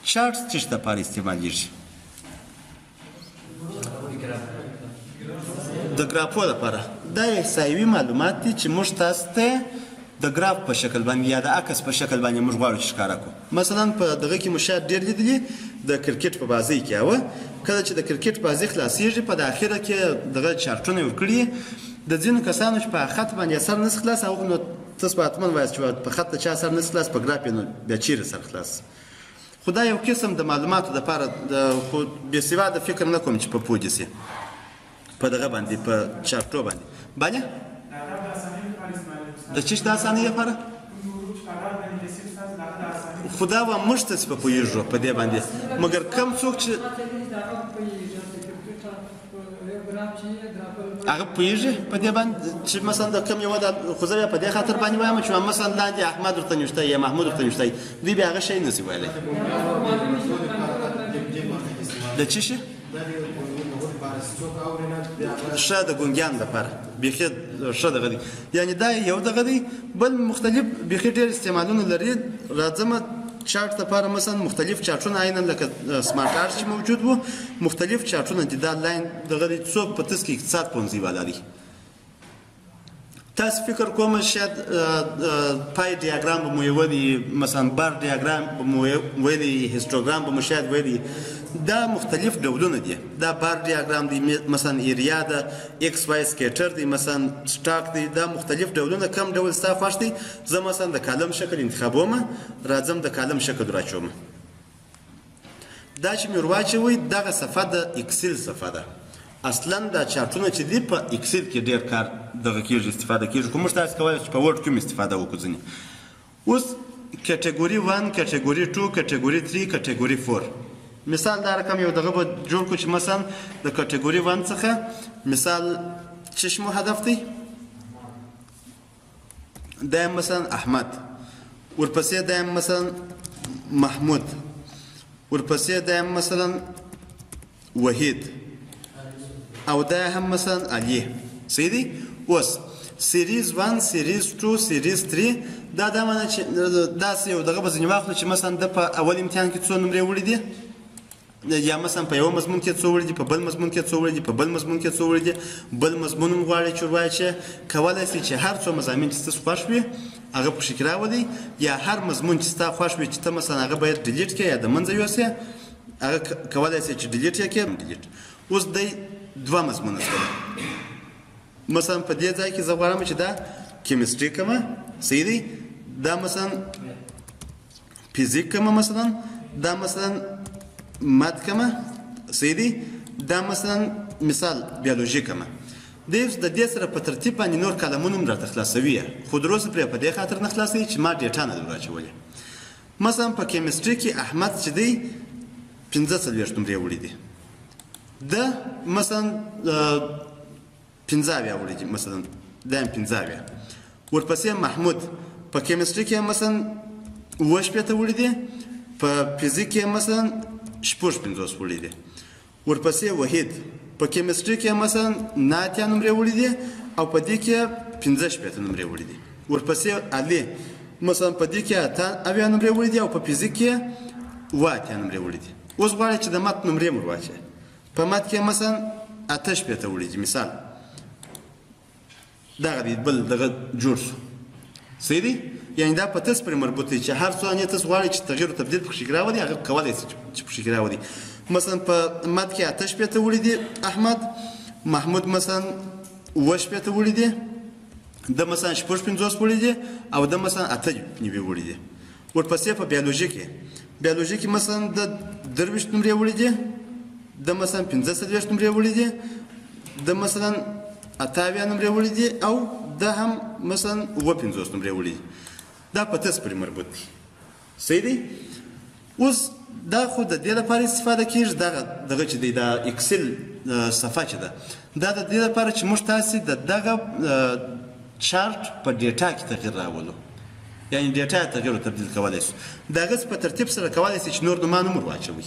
چارټ څه شي لپاره استعمالیږي؟ د ګرافو لپاره. دا احصایوي معلومات دي چې موږ تاسو ته د ګراف په شکل باندې یا د عکس په شکل باندې موږ غواړو چې ښکاره کړو. مثلا په دغه کې مو شاید ډېر لیدلي د کرکټ په بازۍ کې، او کله چې د کرکټ بازي خلاصیږي په د اخره کې دغه چارټونه یې ورکړي. د ځینو کسانو چې په خط باندې سر نه خلاص، هغه نو تاسو به حتما وایاست چې په خط د چا سر نه خلاص، په ګراف یې نو بیا چیرې سر خلاص. خو دا یو قسم د معلوماتو دپاره خو بې سواده فکر نه کوم چې په پوه دې شي په دغه باندې، په چارټو باندې. بله د چیش د اسانۍ لپاره؟ خو دا به موږ ته چې په پوهېږو په دې باندې، مګر کم څوک چې هغه پوهېږي په دې باندې چې مثلا د کوم یوه د، خو زه بیا په دې خاطر باندې وایم چې مثلا لاندې احمد ورته نوشته یا محمود ورته نوشته، دوی بیا هغه شی نه شي ویلی. د څه شي؟ ښه د ګونګیانو لپاره بیخي ښه دغه دی، یعنې دا یو دغه دی. بل مختلف بیخي ډېر استعمالونه لري. راځمه چارټ لپاره مثلا مختلف چارټونه عینا لکه سمارټ آرټ چې موجود وو، مختلف چارټونه دي. دا لاین دغه دی، څوک په تس کې اقتصاد پوهنځي والا دی. تاسو فکر کوم شاید pie diagram به مو ویلي، مثلا bar diagram به مو ویلي، histogram به مو شاید ویلي. دا مختلف ډولونه دي. دا bar diagram دی، مثلا area ده، X Y scatter دی، مثلا stack دی. دا مختلف ډولونه، کم ډول ستا خوښ دی؟ زه مثلا د column شکل انتخابوم، راځم د column شکل راچوم. دا چې مې ورواچوئ دغه صفحه د Excel صفحه ده. اصلا دا چارټونه چې دي په Excel کې ډېر کار دغه کېږي، استفاده کېږي، خو موږ تاسو کولی شو چې په Word کې هم استفاده وکړو ځینې. اوس category 1، category 2، category 3، category 4. مثال دا رقم یو دغه به جوړ کړو چې مثلا د category 1 څخه مثال څه شي مو هدف دی؟ دا یم مثلا احمد، ورپسې دا یم مثلا محمود، ورپسې دا یم مثلا وحید، او دا هم مثلا علي. صحیح دی؟ اوس series 1، series 2، series 3، دا دا معنی چې داسې یو دغه به ځینې واخلو چې مثلا ده په اول امتحان کې څو نمرې وړي دي، یا مثلا په یو مضمون کې څو وړي دي، په بل مضمون کې څو وړي دي، په بل مضمون کې څو وړي دي، بل مضمون هم غواړي چې وروایي چې کولی شي چې هر څو مضامین چې ستاسو خوښ وي هغه پکښې کې راولي، یا هر مضمون چې ستا خوښ وي چې ته مثلا هغه باید delete کړې یا د منځه یوسې، هغه کولی شي چې delete یې کړې، delete. اوس دی دوه مضمونه شول. مثلا په دې ځای کې زه غواړم چې دا chemistry کومه، صحیح دی، دا مثلا فزیک کومه، مثلا دا مثلا math کومه، صحیح دی، دا مثلا مثال بیولوژي کومه. دی اوس د دې سره په ترتیب باندې نور کالمونه هم راته خلاصوي، خو تر اوسه پرې په دې خاطر نه خلاصوي چې ما data نه ده وراچولې. مثلا په chemistry کې احمد چې دی 45 نمرې وړي دي، ده مثلا 75 وړي دي، مثلا دا هم 75. ورپسې محمود په chemistry کې مثلا 67 وړي دي، په فزیک کې مثلا 56 وړي دي. ورپسې وحید په chemistry کې مثلا 89 نمرې وړي دي او په دې کې 65 نمرې وړي دي. ورپسې علي مثلا په دې کې 78 نمرې وړي دي او په فزیک کې 87 نمرې وړي دي. اوس غواړي چې د math نمرې مو ورواچوي، په math کې مثلا 68 وړي دي، مثال دغه دی، بل دغه جوړ شو. صحیح دی؟ یعنی دا په تس پورې مربوط دی چې هر څو انې تس غواړي چې تغییر او تبدیل پکښې راولي، هغه کولی شي چې پکښې راولي. مثلا په math کې 68 وړي دي احمد، محمود مثلا 67 وړي دي، ده مثلا 56 وړي دي او ده مثلا 98 وړي دي. ورپسې په بیولوژي کې، بیولوژي کې مثلا د 23 نمرې وړي دي، ده مثلا 45 نمرې وړي دي، ده مثلا 78 نمرې وړي دي او ده هم مثلا 57 نمرې وړي دي. دا په تس پورې مربوط دی. صحیح دی؟ اوس دا خو د دې لپاره استفاده کېږي، دغه چې دی دا Excel صفحه چې ده، دا د دې لپاره چې موږ تاسې د دغه چارټ په data کې تغییر راولو، یعنی data یې تغییر او تبدیل کولی شو. د هغه په ترتیب سره کولی شئ چې نور نومان هم ورواچوئ.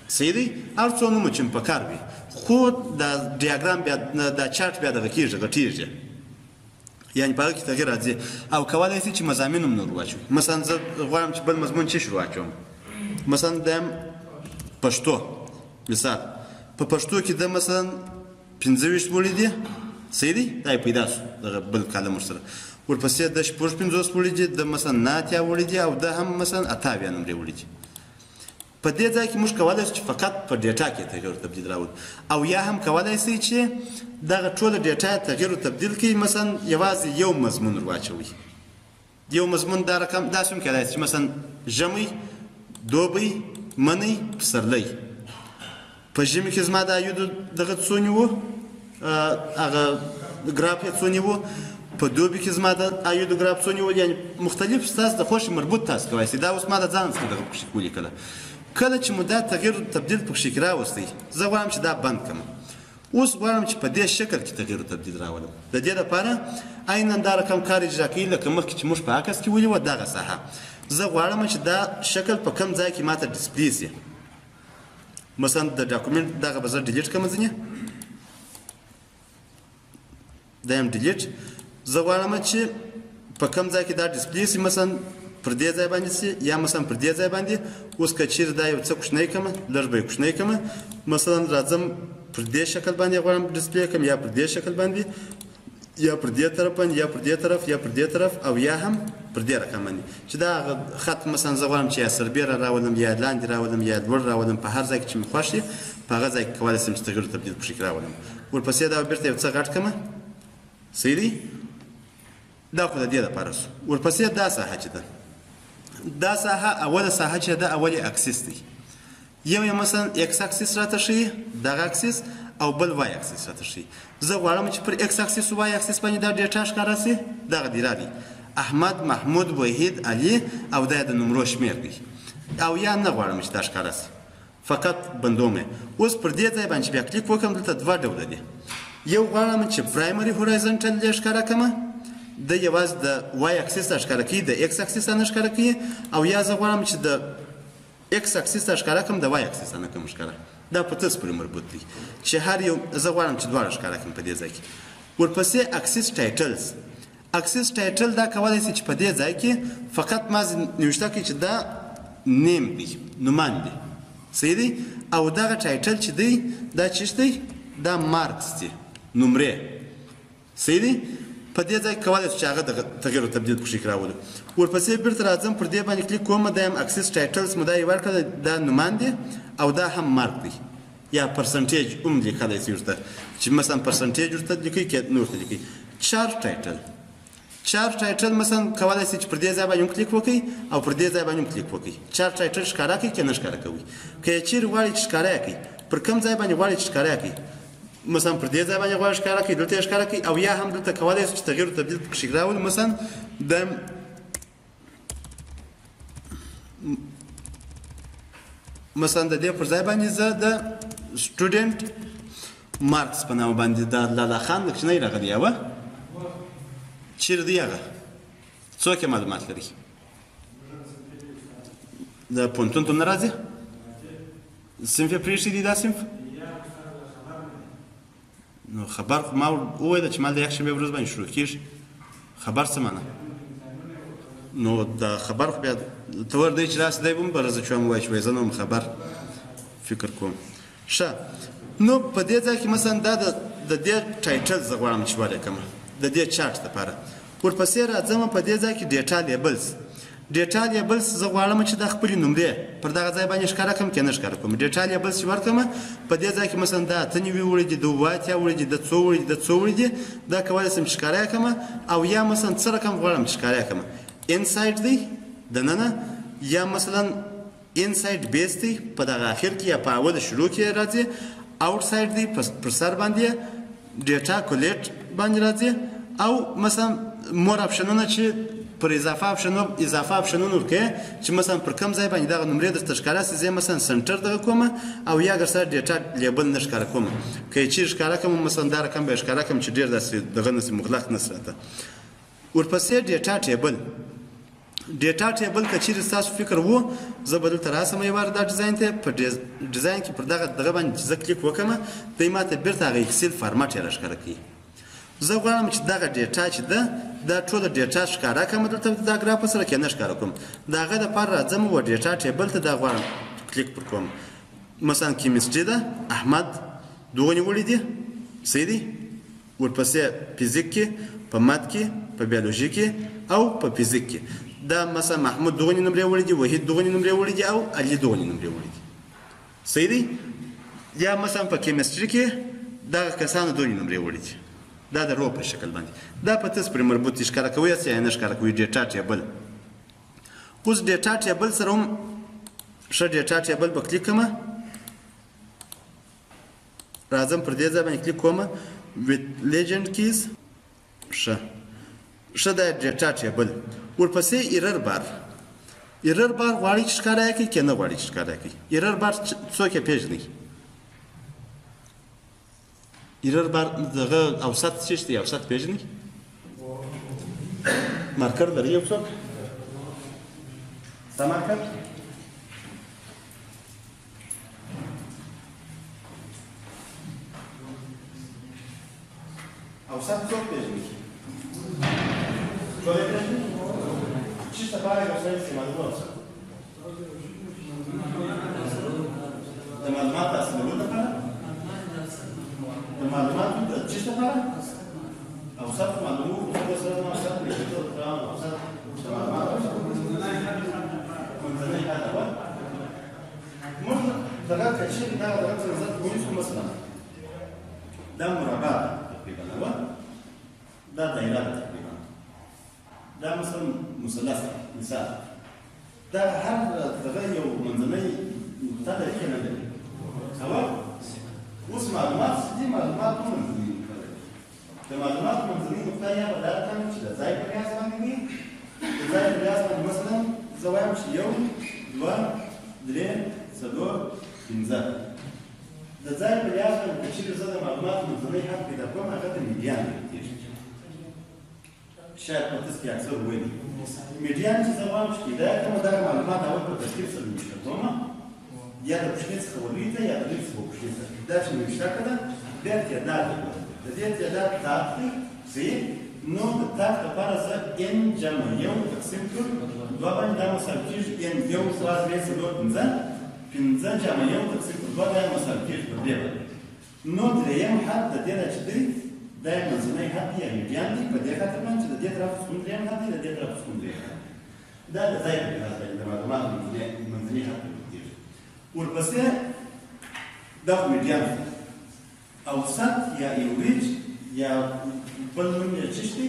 صحیح دی؟ هر څو نومو چې په کار وي، خو دا diagram بیا دا چارټ بیا دغه کېږي، غټېږي، یعنی په هغه کې تغییر راځي. او کولی شئ چې مضامین هم نور واچوئ. مثلا زه غواړم چې بل مضمون څه شي واچوم، مثلا د پښتو مثال په پښتو کې د مثلا 25 وړي دي، صحیح دی؟ دا یې پیدا شو دغه بل کالم ورسره. ورپسې د 56 وړي دي، د مثلا 89 وړي دي، او د هم مثلا 78 نمرې وړي دي. په دې ځای کې موږ کولی شو چې فقط په data کې تغییر او تبدیل راوړو، او یا هم کولی شئ چې دغه ټوله data تغییر او تبدیل کړئ، مثلا یوازې یو مضمون ور واچوئ. یو مضمون دا رقم داسې هم کېدای شي چې مثلا ژمی، دوبی، منی، پسرلی. په ژمي کې زما د عایدو دغه څونې وو، هغه ګراف یې څونې وو، په دوبي کې زما د عایدو ګراف څونې وو، یعنې مختلف ستاسو د خوښې مربوط تاسو کولی شئ. دا اوس ما د ځان څخه دغه پکښې ولیکله. کله چې مو دا تغییر تبدیل پکښې کې راوستی، زه غواړم چې دا بند کړم. اوس غواړم چې په دې شکل کې تغییر او تبدیل راولم. د دې لپاره عینا دا رقم کار اجرا کوي لکه مخکې چې موږ په عکس کې ولیوه دغه ساحه. زه غواړم چې دا شکل په کوم ځای کې ماته display شي. مثلا د document دغه به زه delete کړم، ځینې دا یم delete. زه غواړم چې په کوم ځای کې دا display شي، مثلا پر دې ځای باندې شي یا مثلا پر دې ځای باندې. اوس که چیرې دا یو څه کوچنی کړم، لږ به یې کوچنی کړم، مثلا راځم پر دې شکل باندې غواړم display کړم، یا پر دې شکل باندې، یا پر دې طرف باندې، یا پر دې طرف، یا پر دې طرف، او یا هم پر دې رقم باندې. چې دا هغه خط مثلا زه غواړم چې یا سربېره راولم، یا لاندې راولم، یا لوړ راولم، په هر ځای کې چې مې خوښ شي په هغه ځای کې کولی شم چې تغییر تبدیل پکښې کې راولم. ورپسې دا بیرته یو څه غټ کړم، صحیح دی؟ دا خو د دې لپاره شو. ورپسې دا ساحه چې ده، دا ساحه اوله ساحه چې ده اول یې axis دی. یو یې مثلا ایکس axis راته ښیي، دغه axis، او بل Y axis راته ښیي. زه غواړم چې پر ایکس axis او Y axis باندې دا data ښکاره شي. دغه دی راغی احمد، محمود، وحید، علي، او دا د نمرو شمېر دی. او یا نه غواړم چې دا ښکاره شي، فقط بندوم یې. اوس پر دې ځای باندې چې بیا کلیک وکړم، دلته دوه ډوله دي. یو غواړم چې primary horizontal یې ښکاره کړم، د یوازې د Y axis ته ښکاره کوي، د ایکس axis ته نه ښکاره کوي. او یا زه غواړم چې د ایکس axis ته ښکاره کړم، د Y axis ته نه کوم ښکاره. دا په تاسو پورې مربوط دی چې هر یو زه غواړم چې دواړه ښکاره کړم په دې ځای کې. ورپسې axis titles. axis title دا کولی شي چې په دې ځای کې فقط ما نوشته کړي چې دا name دی، نومان دی، صحیح دی؟ او دغه title چې دی دا چی دی؟ دا marks دی، نمرې، صحیح دی؟ په دې ځای کې کولی شو چې هغه تغییر او تبدیل پکښې کې راولو. ورپسې بیرته راځم، پر دې باندې کلیک کوم، دا یم axis titles مو دا یې ورکړه، دا نومان دی او دا هم مارک دی، یا percentage هم لیکلی شي ورته، چې مثلا percentage ورته لیکئ که نور ته لیکئ. chart title، chart title مثلا کولی شئ چې پر دې ځای باندې هم کلیک وکړئ او پر دې ځای باندې هم کلیک وکړئ. chart title ښکاره کوي که نه ښکاره کوي؟ که یې چیرې غواړئ چې ښکاره یې کړئ، پر کوم ځای باندې غواړئ چې ښکاره یې کړئ، مثلا پر دې ځای باندې غواړئ ښکاره کړئ، دلته یې ښکاره کړئ، او یا هم دلته کولی شئ چې تغییر او تبدیل پکښې راولو. مثلا د مثلا د دې پر ځای باندې زه د student marks په نامه باندې د لالا خان د کوچنی راغلی یوه چیرې دی هغه؟ څوک یې معلومات لري؟ د پوهنتون ته نه راځي؟ صنف یې پرېښی دی دا صنف؟ نو خبر خو ما وویل چې ما د یکشنبې ورځ باندې شروع کېږي. خبر څه معنا؟ نو د خبر خو بیا ته ور دی چې داسې دی به هم به راځه چې هم ووایي چې وایي زه نه وم خبر، فکر کوم. ښه، نو په دې ځای کې مثلا دا د دې title زه غواړم چې ولیکم د دې chart لپاره. ورپسې راځم په دې ځای کې data labels. data labels زه غواړم چې دا خپلې نمرې پر دغه ځای باندې ښکاره کړم که نه ښکاره کوم. data labels چې ورکړم په دې ځای کې مثلا دا 98 وړي دي، د 87 وړي دي، د څو وړي دي، د څو وړي دي، دا کولی شم چې ښکاره یې کړم. او یا مثلا څه رقم غواړم چې ښکاره یې کړم، inside دی دننه، یا مثلا inside base دی په دغه اخر کې یا په اول شروع کې راځي، outside دی پر سر باندې، data collate باندې راځي، او مثلا more option ونه چې پر اضافه option ونه ورکوي چې مثلا پر کوم ځای باندې دغه نمرې درته ښکاره شي، زه مثلا center دغه کوم او یا اګر سره data label نه ښکاره کوم. که یې چیرې ښکاره کوم مثلا دا رقم به یې ښکاره کوم چې ډېر داسې دغه نه شي، مغلق نه شي راته. ورپسې data table. data table که چیرې ستاسو فکر وو، زه به دلته راسم یو وار دا design ته، په design کې پر دغه باندې چې زه کلیک وکړم، دی ما ته بیرته هغه Excel format یې راښکاره کوي. زه غواړم چې دغه data چې ده دا ټوله data ښکاره کړم دلته دا ګراف سره که نه ښکاره کوم. د هغه دپاره راځم و data table ته، دا غواړم کلیک پر کوم. مثلا chemistry ده، احمد دغونې وړي دي، صحیح دی. ورپسې فزیک کې، په math کې، په بیولوژي کې او په فزیک کې. دا مثلا محمود دغونې نمرې وړي دي، وحید دغونې نمرې وړي دي او علي دغونې نمرې وړي دي، صحیح دی. یا مثلا په chemistry کې دغه کسانو دغونې نمرې وړي دي. دا د row په شکل باندې دا په تس پورې مربوط دي، ښکاره کوي یا نه ښکاره کوي data table. اوس data table سره هم ښه data table به کلیک کړم، راځم پر دې ځای باندې کلیک کوم، with legend keys. ښه ښه دا data table. ورپسې error bar، error bar غواړي چې ښکاره یې کړي که نه غواړي چې ښکاره یې کړي. error bar څوک یې پېژني؟ error bar دغه اوسط څه شی دی؟ اوسط پېژني؟ marker لري یو څوک؟ ستا marker؟ اوسط څوک پېژني؟ ټول یې پېژني؟ چیرته لپاره یو ځای استعمالوو اوسط؟ د معلوماتو حاصلولو لپاره، د معلوماتو د چیش لپاره اوسط معلومو، خو زه سره اوسط پېژندل اوسط د معلوماتو منځنۍ حد اول. موږ دغه که چیرې دغه دغه څه نظر کې ونیسو، مثلا دا مربع ده تقریبا، اول دا دایره ده تقریبا، دا مثلا مثلث ده مثال. دا هر دغه یو منځنۍ نقطه لري که نه لري؟ اول اوس معلومات څه دي؟ معلومات منځنۍ نقطه لري. د معلوماتو منځنۍ نقطه یا به دا رقم چې د ځای په لحاظ باندې وي، د ځای په لحاظ باندې مثلا زه وایم چې 1 2 3 4 5. د ځای په لحاظ باندې که چیرې زه د معلوماتو منځنۍ حد پیدا کوم، هغه ته median ویل کېږي. شاید په تس کې اکثر ویلي median چې زه غواړم چې پیدا کړم، دغه معلومات اول په ترتیب سره نوشته کوم، یا د کوچني څخه ولوی ته یا د لوی څخه کوچني ته. دا چې نوشته کړه بیا تعداد دی، د دې تعداد طاق دی، صحیح. نو د طاق لپاره زه n جمع 1 تقسیم پر 2 باندې دا مساوي کېږي n 1 2 3 4 5، 5 جمع 1 تقسیم پر 2 دا مساوي کېږي پر درې باندې. نو درېیم حد د دې نه چې دی دا یې منځنی حد دی یا median دی، په دې خاطر باندې چې د دې طرف څخه درېیم حد دی، د دې طرف څخه درېیم حد دی. دا د ځای په لحاظ باندې د معلوماتو منځني حد پیدا کېږي. ورپسې دا خو median دی. اوسط یا average یا بل نوم یې څه دی؟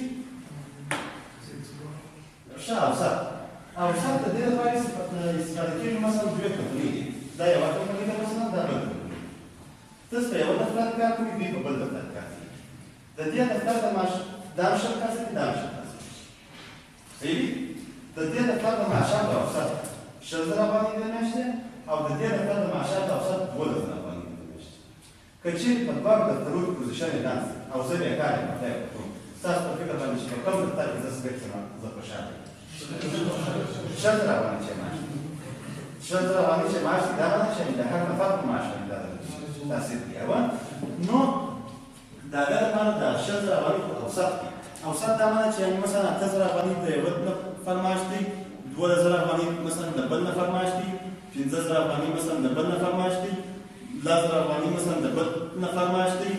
ښه اوسط. اوسط د دې لپاره استفاده کېږي، مثلا دوې کمپنۍ دي، دا یوه کمپنۍ ده مثلا، دا بل کمپنۍ. تاسو په یوه دفتر کار کوئ، دوی په بل دفتر کار کوي. د دې دفتر د معاش دا هم 20 کسه دي، دا هم 20 کسه دي، صحیح دي؟ د دې دفتر د معاشاتو اوسط 20,000 افغانۍ د میاشتې او د دې دفتر د معاشاتو اوسط 12,000 افغانۍ د میاشتې. که چیرې په دواړو دفترو کې position یې ناست او زه بېکار یم، apply کوم، ستاسو په فکر باندې چې په کوم دفتر کې زه select شم زه خوشحاله یم؟ 20,000 افغانۍ چې معاش دی، 20,000 افغانۍ چې معاش دی، دا معنی چې د هر نفر په معاش باندې دا تاثیر کوي. نو د هغه لپاره دا 20,000 افغانۍ په اوسط کې، اوسط دا معنی چې مثلا 8,000 افغانۍ د یوه نفر معاش دی، 12,000 افغانۍ مثلا د بل نفر معاش دی، 5,000 افغانۍ مثلا د بل نفر معاش دی، 10,000 افغانۍ مثلا د بل نفر معاش دی،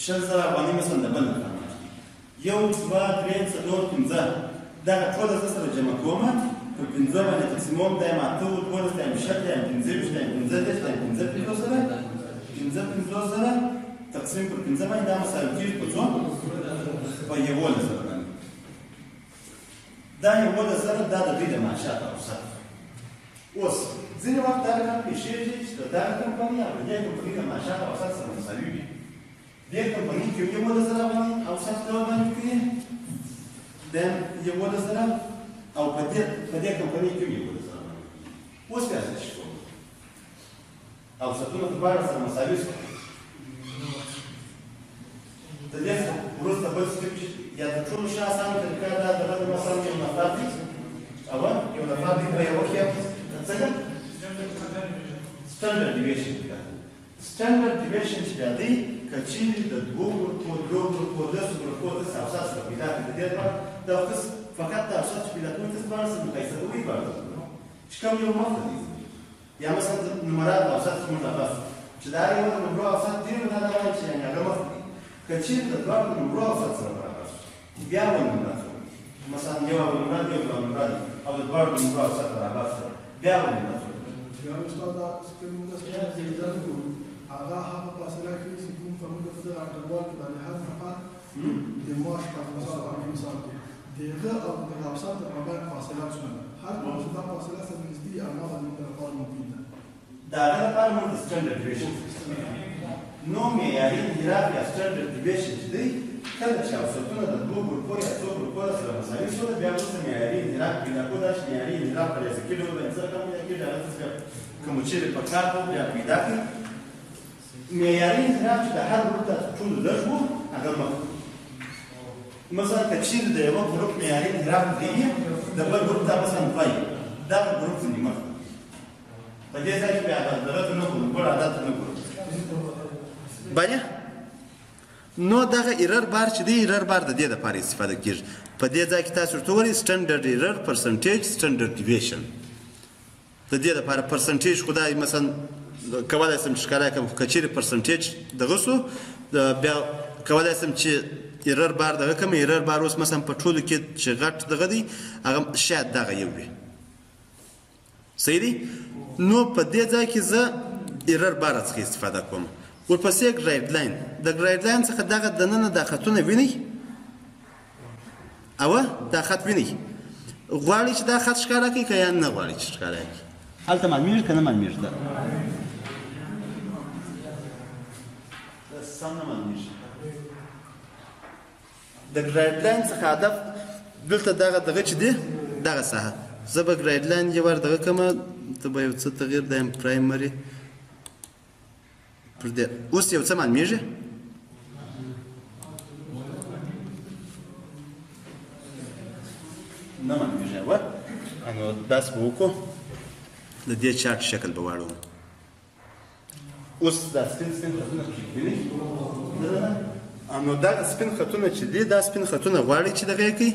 20,000 افغانۍ مثلا د بل نفر معاش دی. 1 2 3 4 5 دغه ټوله زه سره جمع کوم، پر 5 باندې تقسیموم، دا یم 8 12 دا یم 20 دا یم 25 دا یم 35 دا یم 55 زره، 55 زره تقسیم پر 5 باندې دا مساوي کېږي په څو؟ په 11,000 باندې. دا 11,000 دا د دوی د معاشاتو اوسط. اوس ځینې وخت دا رقم پېښېږي چې د دغه کمپنۍ او د دې کمپنۍ د معاشاتو اوسط سره مساوي وي. دې کمپنۍ کې 11,000 افغانۍ اوسط ډول باندې کوي، دا 11,000 او په دې کمپنۍ کې 11,000 افغانۍ. اوس بیا څه شي کوم؟ اوسطونه خو دواړه سره مساوي شول. د دې څخه وروسته بل step چې یا تر ټولو ښه اسانه طریقه دا دغه د مثلا یو نفر دی، اول یو نفر دی په یوه کې څنګه standard deviation پیدا کوو. standard deviation چې بیا دی، که چیرې د دوو ګروپو، درو ګروپو، لسو ګروپو داسې اوسط سره پیدا کړي، د دې دپاره دا فقط د اوسط چې پیدا کوي تاسو دواړه سره مقایسه کوئ، دواړه چې کوم یو مخته دی. یا مثلا د نمرات اوسط چې موږ راخلاصو چې دا یو د نمرو اوسط ډېر نو دا دا وایي چې یعنې هغه مخته دی. که چیرې د دواړو نمرو اوسط سره برابر شو بیا به نمرات مثلا یو اول نمرات یو دوه نمرات او د دواړو نمرو اوسط برابر شو بیا به نمرات. بیا استاد دا سپین هغه هغه فاصله ښیي چې کوم په موږ دغه انټروال کې باندې هر نفر د معاش په مثال په مثال کې د هغه او د اوسط تر مابین فاصله څومره ده، هر کوم چې دا فاصله سره نږدې هماغه زموږ لپاره مفید ده. د هغه لپاره موږ د standard deviation نو معیاري انحراف یا standard deviation چې دی کله چې اوسطونه د دوو ګروپو یا څو ګروپو سره مساوي شول بیا وروسته معیاري انحراف پیدا کړو. دا چې معیاري انحراف په ریاضیکي ډول باندې څه رقم پیدا کېږي هغه څه که مو چېرې په کار وو بیا پیدا کړئ. معیاري انحراف چې د هر ګروپ تر ټولو لږ وو هغه مخ. مثلا که چېرې د یوه ګروپ معیاري انحراف درې وي د بل ګروپ ته مثلا دوه وي، دغه ګروپ ځینې مخ. په دې ځای کې بیا دغه ته نه ګورو، بل عدد ته نه ګورو. بله نو دغه error bar چې دی error bar د دې دپاره استفاده کېږي. په دې ځای کې تاسو ورته وګورئ standard error، percentage، standard deviation. د دې دپاره percentage خو دا مثلا کولی شم چې ښکاره کړم، خو که چېرې percentage دغه شو بیا کولی شم چې error bar دغه کړم. error bar اوس مثلا په ټولو کې چې غټ دغه دی هغه شاید دغه یو وي، صحیح دی. نو په دې ځای کې زه error bar څخه استفاده کوم. ورپسې gridline، د gridline څخه دغه دننه دا خطونه وینئ او دا خط وینئ، غواړئ چې دا خط ښکاره کړئ که یا نه غواړئ چې ښکاره کړئ؟ هلته معلومیږي که نه معلومیږي؟ دا سم نه معلومیږي. د gridline څخه هدف دلته دغه دغه چې دی دغه ساحه، زه به gridline یو وار دغه کړم، ته به یو څه تغییر دی primary پر دې. اوس یو څه معلومیږي؟ نه معلومیږي. وه نو داسې به وکړو، د دې chart شکل به واړوم. اوس دا سپین سپین خطونه پکې وینئ؟ نو دا سپین خطونه چې دي دا سپین خطونه غواړي چې دغه یې کړئ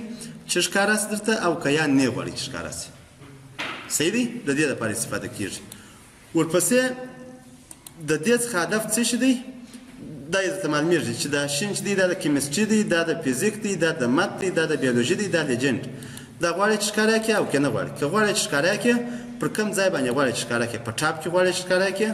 چې ښکاره سي درته او که یا نه غواړي چې ښکاره سي، صحیح دی. د دې لپاره استفاده کېږي. ورپسې د دې څخه هدف څه شي دی؟ دا یې درته معلومیږي چې دا شین چې دی دا د chemistry دی، دا د فزیک دی، دا د math دی، دا د بیولوژي دی، دا legend. دا غواړي چې ښکاره کړي او که نه غواړي؟ که غواړي چې ښکاره کړي پر کوم ځای باندې غواړي چې ښکاره کړي؟ په top کې غواړي چې ښکاره کړي،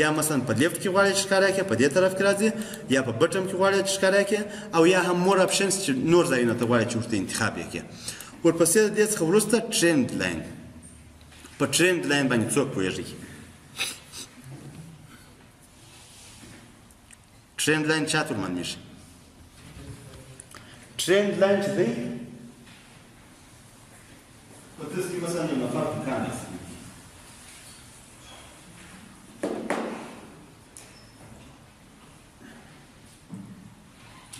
یا مثلا په left کې غواړي چې ښکاره کړي، په دې طرف کې راځي، یا په bottom کې غواړي چې ښکاره کړي، او یا هم more options چې نور ځایونه ته غواړي چې ورته انتخاب یې کړي. ورپسې د دې څخه وروسته trend line. په trend line باندې څوک پوهېږي؟ trend line چاته ورمعلومېږي؟ trend line چې دی په ترڅ کې مثلا یو نفر دوکان ایستلی،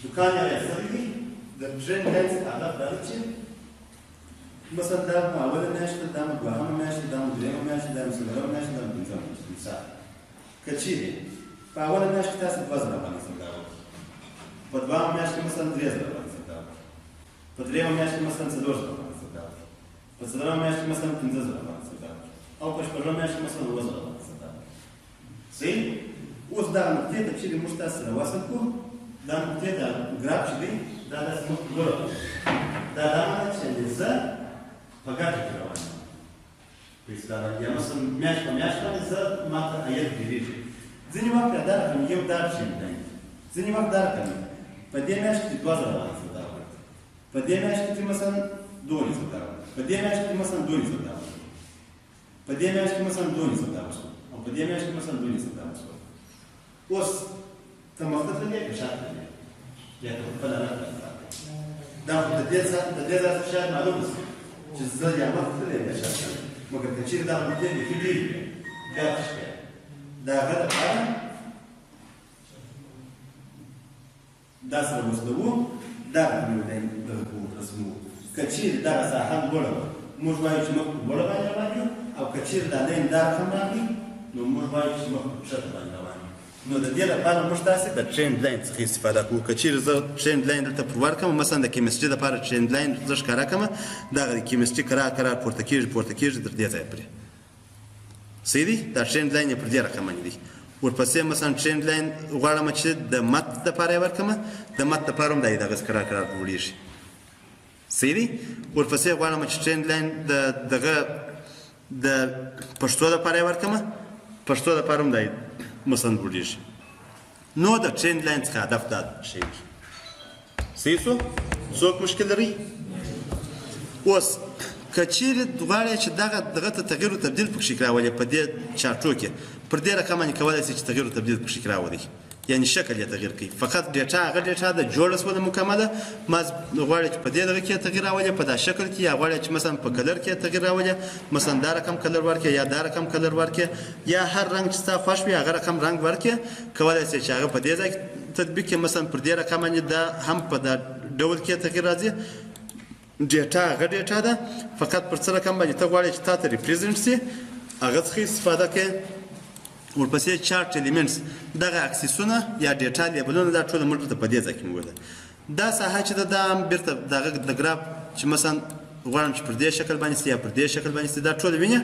دوکان یې ایستلی دی. د trend line څخه هدف دا دی چې مثلا دا مو اوله میاشت ده، دا مو دوهمه میاشت ده، دا مو درېیمه میاشت ده، دا مو څلورمه میاشت ده، دا مو پنځمه میاشت ده. مثال که چېرې په اوله میاشت کې تاسو 2000 افغانۍ سودا وکړئ، په دوهمه میاشت کې مثلا 3000 افغانۍ سودا وکړئ، په درېیمه میاشت کې مثلا 4000 افغانۍ سودا وکړئ، په څلورمه میاشت کې مثلا 5000 افغانۍ سودا وکړئ، او په شپږمه میاشت کې مثلا 7000 افغانۍ سودا وکړئ. صحیح؟ اوس دغه نقطې ته چېرې موږ تاسو سره وصل کړو، دا نقطې ته ګراف چې دی دا داسې مخ لوړه ده، دا دا معنی چې زه په ګټه کې روان یم په اصطلاح، یا مثلا میاشت په میاشت باندې زه ماته عاید ډېرېږي. ځینې وخت بیا دا رقم یو دا trend line، ځینې وخت دا رقم په دې میاشت کې 2000 افغانۍ سودا وکړه، په دې میاشت کې مثلا 2 سودا وکړه، په دې میاشت کې مثلا 2 سودا وکړه، په دې میاشت کې مثلا 2 سودا وشوه، او په دې میاشت کې مثلا 2 سودا وشوه. اوس ته مخته تللی که شاته تللی یا ته خپله نه تللی؟ دا خو د دې ځای څخه شاید معلومه شي چې زه یا مخته تللی یم یا شاته تللی، مګر که چېرې دا نقطې بیخي ډېرې وي بیا څه شی د هغه دپاره دا سره وصلوو، دا رقم یو line دغه کوو رسموو. که چېرې دغه ساحه لوړه وه موږ وایو چې مخ په لوړه باندې روان یو، او که چېرې دا line دا رقم راغی نو موږ وایو چې مخ په کښته باندې روان یو. نو د دې لپاره موږ تاسې د trend line څخه استفاده کوو. که چیرې زه trend line دلته پر ورکړم، مثلا د chemistry لپاره trend line زه ښکاره کړم، دغه د chemistry کرار کرار پورته کېږي، پورته کېږي تر دې ځایه پورې. صحیح دی؟ دا trend line یې پر دې رقم باندې دی. ورپسې مثلا trend line غواړم چې د math لپاره یې ورکړم، د math لپاره هم دا یې دغسې کرار کرار لوړېږي. صحیح دی؟ ورپسې غواړم چې trend line د دغه د پښتو لپاره یې ورکړم، پښتو لپاره هم دا مثلا لوړېږي. نو د trend line څخه هدف دا شی دی. صحیح شو؟ څوک مشکل لري؟ اوس که چیرې غواړې چې دغه دغه ته تغییر او تبدیل پکښې راولې، په دې chart و کې پر دې رقم باندې کولی شي چې تغییر او تبدیل پکښې راولي، یعنی شکل یې تغییر کوي. فقط data هغه data ده جوړه شوه ده مکمله، ما غواړي چې په دې دغه کې تغییر راولي په دا شکل کې، یا غواړي چې مثلا په color کې تغییر راولي، مثلا دا رقم color ورکړي یا دا رقم color ورکړي، یا هر رنګ چې ستا خوښ وي هغه رقم رنګ ورکړي، کولی شي چې هغه په دې ځای کې تطبیق کړي. مثلا پر دې رقم باندې دا هم په دا ډول کې تغییر راځي. data هغه data ده، فقط پر څه رقم باندې ته غواړې چې تا ته represent شي هغه څخه استفاده کوې. ورپسې chart elements، دغه axis ونه یا data label ونه دا ټول موږ ته په دې ځای کې موجود ده. دا ساحه چې ده دا هم بیرته دغه د ګراف چې مثلا غواړم چې پر دې شکل باندې سي یا پر دې شکل باندې سي، دا ټول وینې.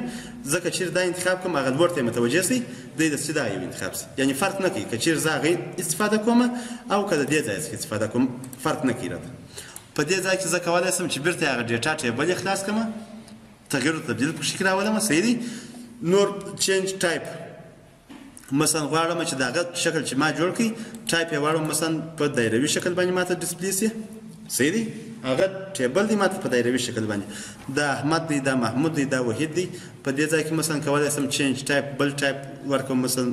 ځکه چیرې دا انتخاب کوم هغه لوړ ته متوجه سي، دی د سیده یو انتخاب سي، یعنی فرق نه کوي که چیرې زه هغه استفاده کوم او که د دې ځای څخه استفاده کوم، فرق نه کوي راته. په دې ځای کې زه کولی شم چې بیرته هغه data table یې خلاص کړم، تغییر او تبدیل پکښې کې راولم. صحیح دی؟ نور change type، مثلا غواړم چې دغه شکل چې ما جوړ کړي ټایپ یې غواړم مثلا په دایروي شکل باندې ماته display شي. صحیح دی؟ هغه table دی ماته په دایروي شکل باندې، دا احمد دی، دا محمود دی، دا وحید دی. په دې ځای کې مثلا کولی شم change type بل ټایپ ورکړم، مثلا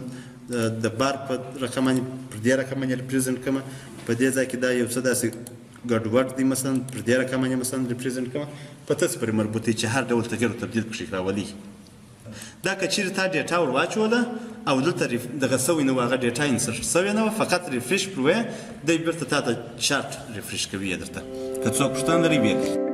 د بار په رقم باندې پر دې رقم باندې represent کړم. په دې ځای کې دا یو څه داسې ګډوډ دی، مثلا پر دې رقم باندې مثلا represent کړم. په تاسو پورې مربوط دی چې هر ډول تغییر او تبدیل پکښې راولي. دا که چیرې تا data ور واچوله او دلته دغه سوی نه وه، هغه data insert سوې نه وه، فقط refresh پر وایه، دی بیرته تا ته chart refresh کوي یې درته. که څوک پوښتنه لري ویې کړي.